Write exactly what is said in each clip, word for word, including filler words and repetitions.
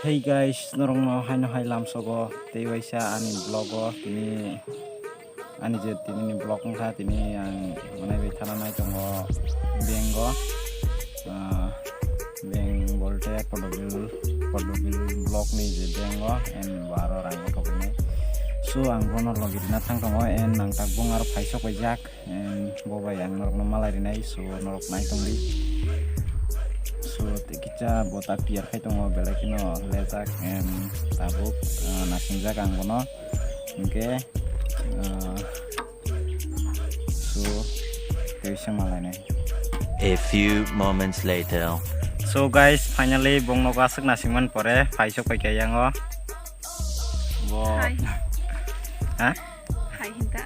Hey guys, norokno haino hai lamsogo tei waisa ani vlog o tini ani je tini ni vlog wngkha tini ang manai bai thana nai tongo bank o, ah, bank bolte Kodobil, Kodobil block ni je bank o and bo aro rang o thogwi nai. So ang bono logi rina thang tongo and nang tak bung aro phaisok paijak. And bo bai ang norokno malai rinai, so norok nai tongdi. So tei kisa bo ta tiyar khai tongo, belai kheno lejak and tabuk, ah, nasingjak ang bono. Hinkhe, ah, so tei se malai nai. A few moments later. So guys, finally bong nogo aswk nasingmani pore phaisok paikha yango. Bo Hai. Ha? Hai hinta.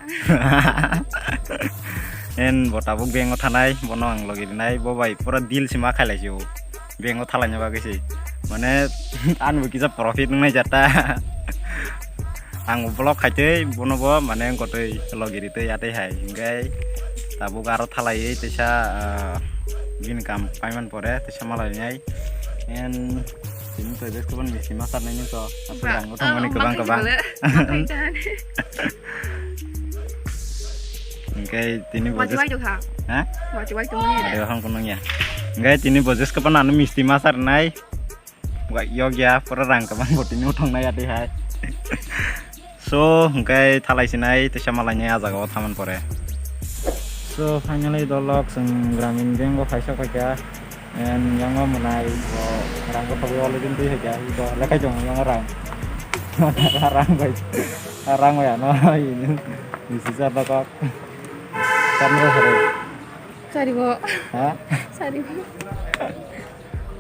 En bo tabuk bank o thanai, bono ang logi rinai, bo bai pura deal sima khailai si o. Bank o thalaina bagwi si. Mane ani bo kisa profit wngnai jata. Ang bo block khaitwi bono bo mane gotwi logi ritwi atwi hai. Hinkhe tabuk aro thalaiwi teisa, ah, bini kam paiman pore teisa malai nai. En Tini to bes kwbang misti ma sarnai nini to. Aswk Ba, rang o thangmani ang kwbang ma kwbang. Khaisi bole, ma khaisi ani. Hinkhe tini Wati bojes wai to kha. Ha? Wati wai to mani Wati re. Wahang kunung ya. Hinkhe tini bojes kwbang anu misti ma sarnai. Wai yok ya, pura rang kwbang bo tini uthang nai ati hai. So, hwnkhe thalai sinai teisa malai nai ah jaga o thaman pore. So, finally dolok chwng Gramin Bank o phaisa phaikha. And yang o mwnai bo rang bo thogwi already twi phaikha. Iko lekhai tongo yang o rang. Rang bai, rang bai ano ini. Bisi sa dokok. Kamro hore. Saribo. Ha? Saribo.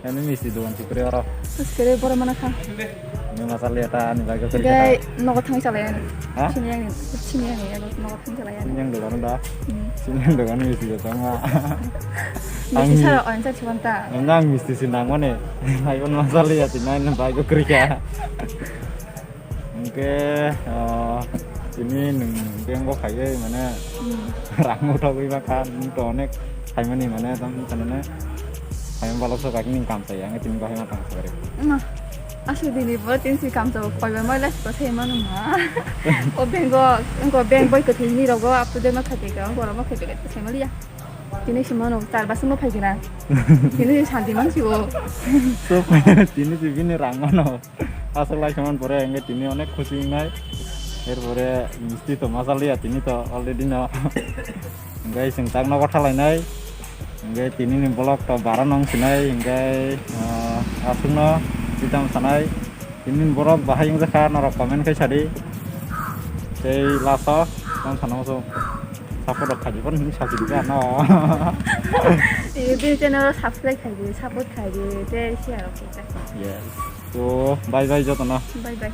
Ani misti dogan si kre oro. Kre boro mana kha. Ni masal ya ta ani lagi kre. Gai nogo thang chalai ani. Ha? Sini yang, sini yang ya nogo thang chalai ani. Sini yang dogan da. Hmm. Sini yang dogan misti da tong ma. Misti sara on sa chiwanta. Nang misti si nang mane. Hai on masal ya ti nang nang bai ko kre kya. Hwnkhe, ah, tini nwng bank o phaiwi mane Hmm. rang uthogwi ma kha, nwng to onek phaimani mane tamo sanane phaima balok sok kha, nini kam chaya, ang tini bahai ma tang sakari. Ma, aswk dini bo tini si kam chao, koi bai mai last ko sai manu ma. O bank o, wngko bank boi kwthwi ni rogo up to date ma khai peka, borok ma khai peka, sai ma liya. Tini si mano, char basi ma phai kena. Tini si santi man si o. So, tini si bini rang mano. Aswk lai saman pore hwnkhe tini onek khusi wngnai. Erpore misti to ma chaliya tini to already no. Hwnkhe chwng tak nogo thalainai. Hwnkhe tini ni vlog to bara nong sinai hwnkhe, ah, aswkno twitam sanai. Tini ni borok bahai wngjakha norok comment khai sadi. Tei last o tamo sana muchung support rok khaidi phano hinwi sakidi khe ano. Bini channel o subscribe khaidi, support khaidi, tei share rok khaidi. Yes. So, bye bye jotono. Bye bye.